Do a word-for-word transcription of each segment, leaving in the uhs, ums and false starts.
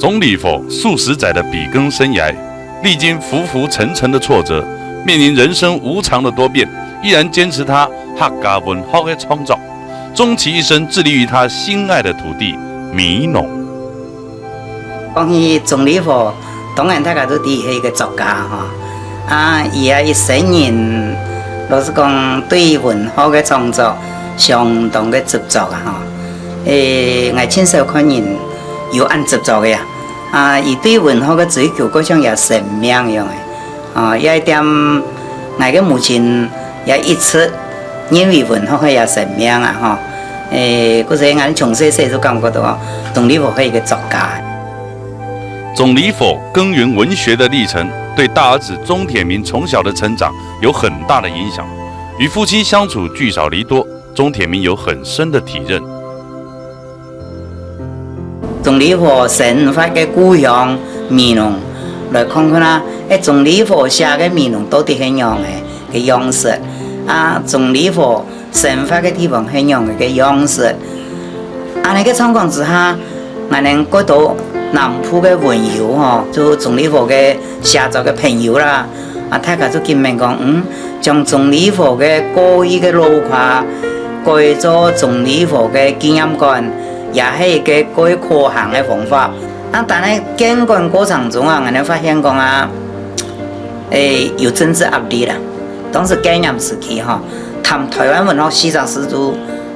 鍾理和數十載的筆耕生涯，歷經浮浮沉沉的挫折，面臨人生無常的多變，依然堅持他客家文學的創作，終其一生致力於他心愛的土地美濃。講起鍾理和，當然大家都知佢係一個作家哈。啊，佢啊一生人，老實講，對文學个創作相當个執著啊哈。誒，𠊎盡少看人有恁執著个啊。啊，佢對文學个追求，就像佢生命樣个。啊，這一點，𠊎个母親也一直認為文學係佢生命啊哈。誒，故所𠊎從細細就感覺到鍾理和係一個作家。鍾理和耕耘文學的歷程，對大兒子鍾鐵民從小的成長有很大的影響。與父親相處聚少離多，鍾鐵民有很深的體認。鍾理和生活个故鄉美濃，來看看啊，誒，鍾理和寫个美濃到底係仰个个樣式啊？鍾理和生活个地方係仰个个樣式？恁呢个狀況之下，𠊎等過多南部个文友吼，就鍾理和个寫作个朋友啦，啊，大家就緊問講，嗯，將鍾理和个過去个老家改做鍾理和个紀念館，也係一個蓋可行个方法。啊，但係建館過程中啊，𠊎等發現講啊，誒，有政治壓力啦。當時戒嚴時期吼，談臺灣文學四隻字就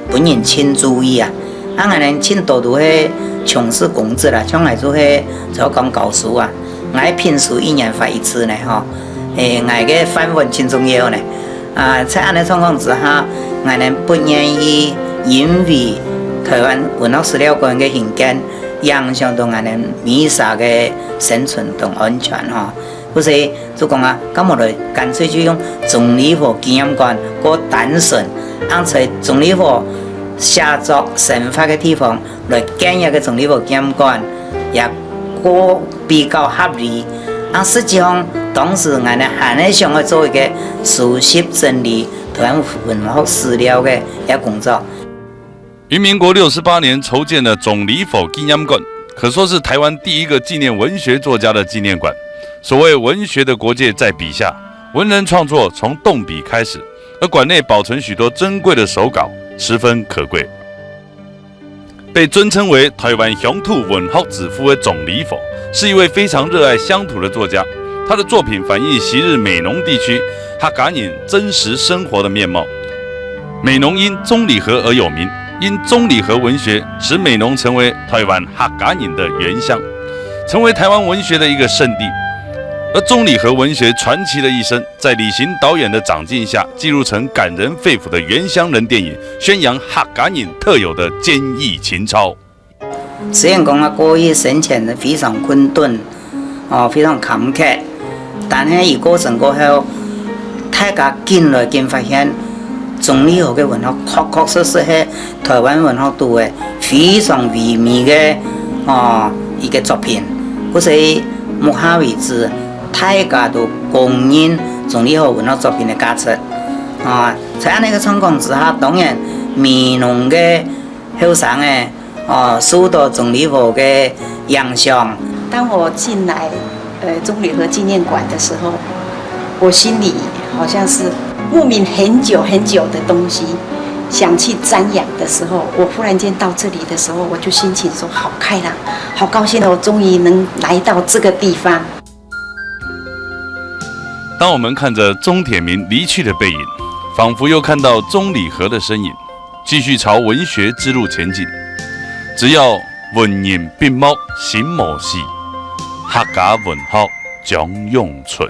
分人盡注意啊。啊，𠊎等盡多都係從事公職啦，像𠊎就係做講教書啊，𠊎聘書一年發一次呢吼。誒，𠊎个飯碗盡重要呢。啊，在恁呢狀況之下，𠊎等不願意因為臺灣文學史料館个興建，影響到𠊎等每儕个生存同安全吼。故所就講啊，該無來乾脆就用鍾理和紀念館，過單純，恁在鍾理和寫作生活个地方， 來建一個鍾理和紀念館，也過比較合理。啊，實際上，當時𠊎等還係想愛做一個收集整理臺灣文學史料个一個工作。於民國六十八年籌建的鍾理和紀念館，可說是臺灣第一個紀念文學作家的紀念館。所謂文學的國界在筆下，文人創作從動筆開始，而館內保存許多珍貴的手稿，十分可貴。 被尊稱為臺灣鄉土文學之父的鍾理和，是一位非常熱愛鄉土的作家。他的作品反映昔日美濃地區客家人真實生活的面貌。美濃因鍾理和而有名，因鍾理和文學使美濃成為臺灣客家人的原鄉，成為臺灣文學的一個聖地。而鍾理和文學傳奇的一生， 在李行導演的掌鏡下，記錄成感人肺腑的原鄉人電影，宣揚客家人特有的堅毅情操。雖然講啊，過去生前非常困頓，哦，非常坎坷，但係佢過身過後，大家緊來緊發現，鍾理和个文學確確實實係臺灣文學肚个非常唯美个，哦，一個作品。故所以目下為止， 大家都公認鍾理和文學作品个價值。啊，在恁呢个狀況之下，當然美濃个後生仔，哦，受到鍾理和个影響。當我進來，呃，鍾理和紀念館的時候，我心裡好像是莫名很久很久的東西，想去瞻仰的時候，我忽然間到這裡的時候，我就心情說好開朗，好高興哦，終於能來到這個地方。 當我們看著鍾鐵民離去的背影，彷彿又看到鍾理和的身影，繼續朝文學之路前進。只要文人筆墨心無死，客家文學將永存。